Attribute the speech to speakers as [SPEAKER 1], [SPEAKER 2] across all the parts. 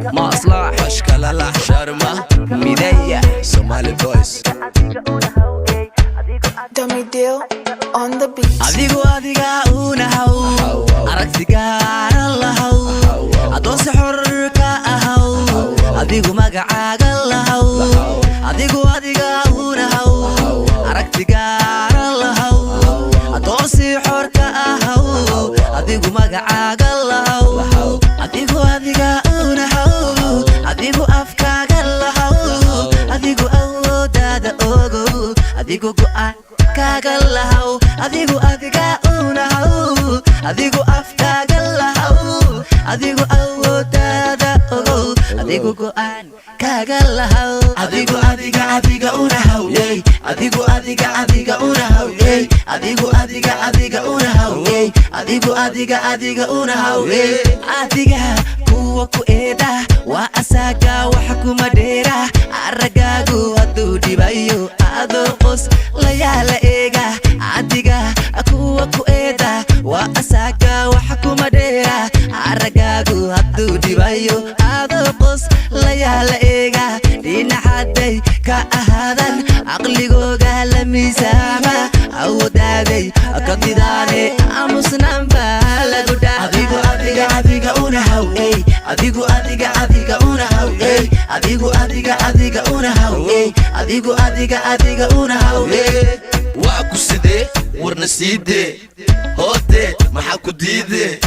[SPEAKER 1] Maslax.
[SPEAKER 2] Bashkalalax Sharma.
[SPEAKER 1] Mideya.
[SPEAKER 2] Somali Voice.
[SPEAKER 3] Dummy Deal on the beat.
[SPEAKER 1] Adigu adiga unahaw, aragtigaana lahaw, adoonsi xor ka ahaw, adigu magacaaga lahaw. Adigu adiga unahaw, aragtigaana lahaw, adoonsi xor ka ahaw, adigu magacaaga lahaw. Adigu adiga unahaw, adigu afkaaga lahaw, adigu awoodaada ogow, adigu go'aan kaaga lahaw. Adigu adiga unahaw, adigu afkaaga lahaw, adigu awoodaada ogow, adigu go'aan kaaga lahaw.
[SPEAKER 2] Adigu adiga adiga unahaw, yey. Adigu adiga adiga unahaw, yey. Adigu adiga adiga unahaw, yey. Adigu adiga adiga unahaw, yey.
[SPEAKER 1] Adiga kuwa ku eeda waa asaga, wax kuma dheera. Aragaagu hadduu dhibayo, adoo qos layaala eega. Adiga kuwa ku eeda waa asaga, wax kuma dheera. Aragaagu hadduu dhibayo, adoo qos layaala eega. Dhinacaday ka ahaadan, caqligooga la miisaama, awoodaaday ka didaane, aamusnaanba lagu dhaa.
[SPEAKER 2] Adigu adiga adiga unahaw, ey. Adigu adiga adiga unahaw, ey. Adigu adiga adiga unahaw, ey. Adigu adiga adiga unahaw, ey. Waa ku sidee? Warna siidee, hoodee, maxaa ku diidee?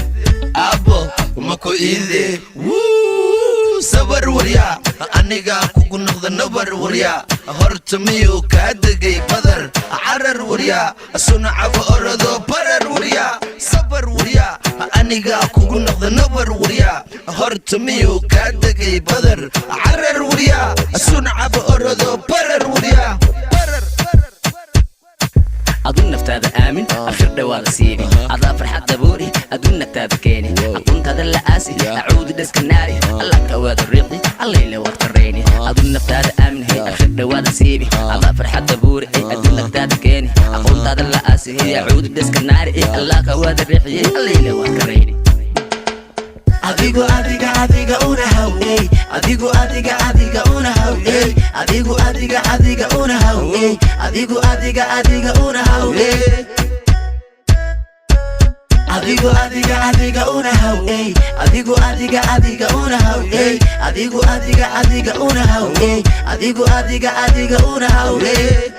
[SPEAKER 2] Aabbo ma ku iidee? Wuu sabar waryaa, anigaa kugu noqda nabar waryaa. Horta miyuu kaa degay badar? Carar waryaa, sunacaba orado barar waryaa. Sabar waryaa, anigaa kugu noqda nabar waryaa. Horta miyuu kaa degay badar? Carar waryaa, sunacaba orado barar waryaa, barar.
[SPEAKER 1] Adu naftaada aamin, abshir dhawaada siini, adaa farxad dabooli, aduu naftaada keeni, aqoontaada la aasi, acuudi dhaska naari, alla kawaada riiqi, allayle waad karayni. Adu naftaada aamin, hey, abshir dhawaada siini, adaa farxad dabooli, ay aduu naftaada keeni, aqoontaada la aasi, hey, acuudi dhaska naari, ay alla kawaada riiqi, allayle waad karayni.
[SPEAKER 2] Adigu adiga adiga unahaw, ey. Adigu adiga adiga unahaw, ey. Adigu adiga adiga unahaw, ey. Adigu adiga adiga unahaw, ey. Adigu adiga adiga unahaw, ey. Adigu adiga adiga unahaw, ey. Adigu adiga adiga unahaw, ey. Adigu adiga adiga unahaw, ey.